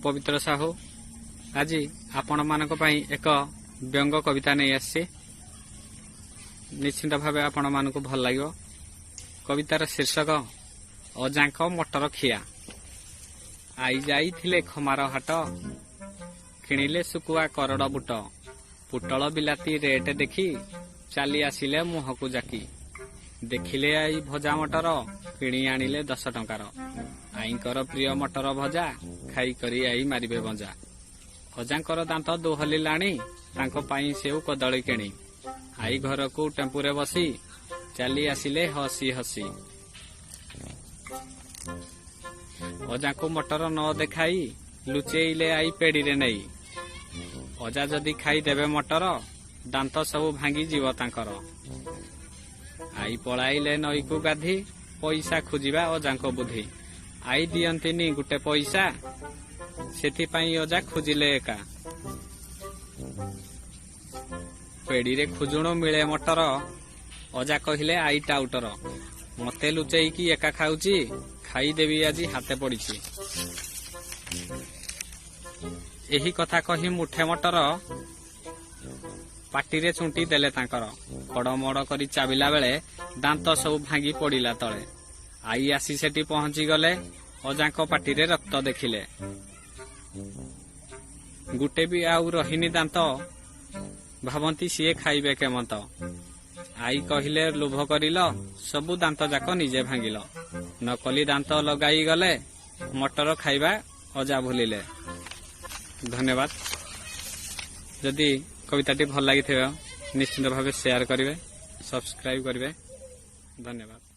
ପବିତ୍ର ସାହୁ। ଆଜି ଆପଣମାନଙ୍କ ପାଇଁ ଏକ ବ୍ୟଙ୍ଗ କବିତା ନେଇ ଆସିଛି। ନିଶ୍ଚିନ୍ତ ଭାବେ ଆପଣମାନଙ୍କୁ ଭଲ ଲାଗିବ। କବିତାର ଶୀର୍ଷକ ଅଜାଙ୍କ ମଟର ଖିଆ। I ଯାଇଥିଲେ ଖମାର ହାଟ, କିଣିଲେ ଶୁକୁଆ କରଡ଼ ବୁଟ। ପୋଟଳ ବିଲାତି ରେଟ୍ ଦେଖି ଚାଲି ଆସିଲେ ମୁହଁକୁ ଜାକି। ଦେଖିଲେ I ଭଜା ମଟର, କିଣି ଆଣିଲେ 10 ଟଙ୍କାର। ଆଇଙ୍କର ପ୍ରିୟ ମଟର ଭଜା, ଖାଇକରି I ମାରିବେ ମଜା। ଅଜାଙ୍କର ଦାନ୍ତ ଦୋହଲିଲାଣି, ତାଙ୍କ ପାଇଁ ସେଉ କଦଳୀ କିଣି I ଘରକୁ ଟେମ୍ପୁରେ ବସି ଚାଲି ଆସିଲେ ହସି ହସି। ଅଜାଙ୍କୁ ମଟର ନ ଦେଖାଇ ଲୁଚେଇଲେ I ପେଡିରେ ନେଇ। ଅଜା ଯଦି ଖାଇଦେବେ ମଟର, ଦାନ୍ତ ସବୁ ଭାଙ୍ଗିଯିବ ତାଙ୍କର। I ପଳାଇଲେ ନଈକୁ ଗାଧି, ପଇସା ଖୋଜିବା ଅଜାଙ୍କ ବୁଦ୍ଧି। I ଦିଅନ୍ତିନି ଗୋଟେ ପଇସା, ସେଥିପାଇଁ ଅଜା ଖୋଜିଲେ ଏକା। ପେଡିରେ ଖୋଜୁଣୁ ମିଳେ ମଟର, ଅଜା କହିଲେ I ଟାଉଟର, ମତେ ଲୁଚେଇକି ଏକା ଖାଉଛି, ଖାଇଦେବି ଆଜି ହାତେ ପଡିଛି। ଏହି କଥା କହି ମୁଠେ ମଟର ପାଟିରେ ଚୁଣ୍ଟି ଦେଲେ ତାଙ୍କର। କଡମଡ କରି ଚାବିଲା ବେଳେ ଦାନ୍ତ ସବୁ ଭାଙ୍ଗି ପଡିଲା ତଳେ। I ଆସି ସେଠି ପହଞ୍ଚିଗଲେ, ଅଜାଙ୍କ ପାଟିରେ ରକ୍ତ ଦେଖିଲେ। ଗୋଟେ ବି ଆଉ ରହିନି ଦାନ୍ତ, ଭାବନ୍ତି ସିଏ ଖାଇବେ କେମନ୍ତ। I କହିଲେ, ଲୋଭ କରିଲ, ସବୁ ଦାନ୍ତ ଯାକ ନିଜେ ଭାଙ୍ଗିଲ। ନକଲି ଦାନ୍ତ ଲଗାଇ ଗଲେ, ମଟର ଖାଇବା ଅଜା ଭୁଲିଲେ। ଧନ୍ୟବାଦ। ଯଦି କବିତାଟି ଭଲ ଲାଗିଥିବ, ନିଶ୍ଚିନ୍ତ ଭାବେ ସେୟାର କରିବେ, ସବସ୍କ୍ରାଇବ କରିବେ। ଧନ୍ୟବାଦ।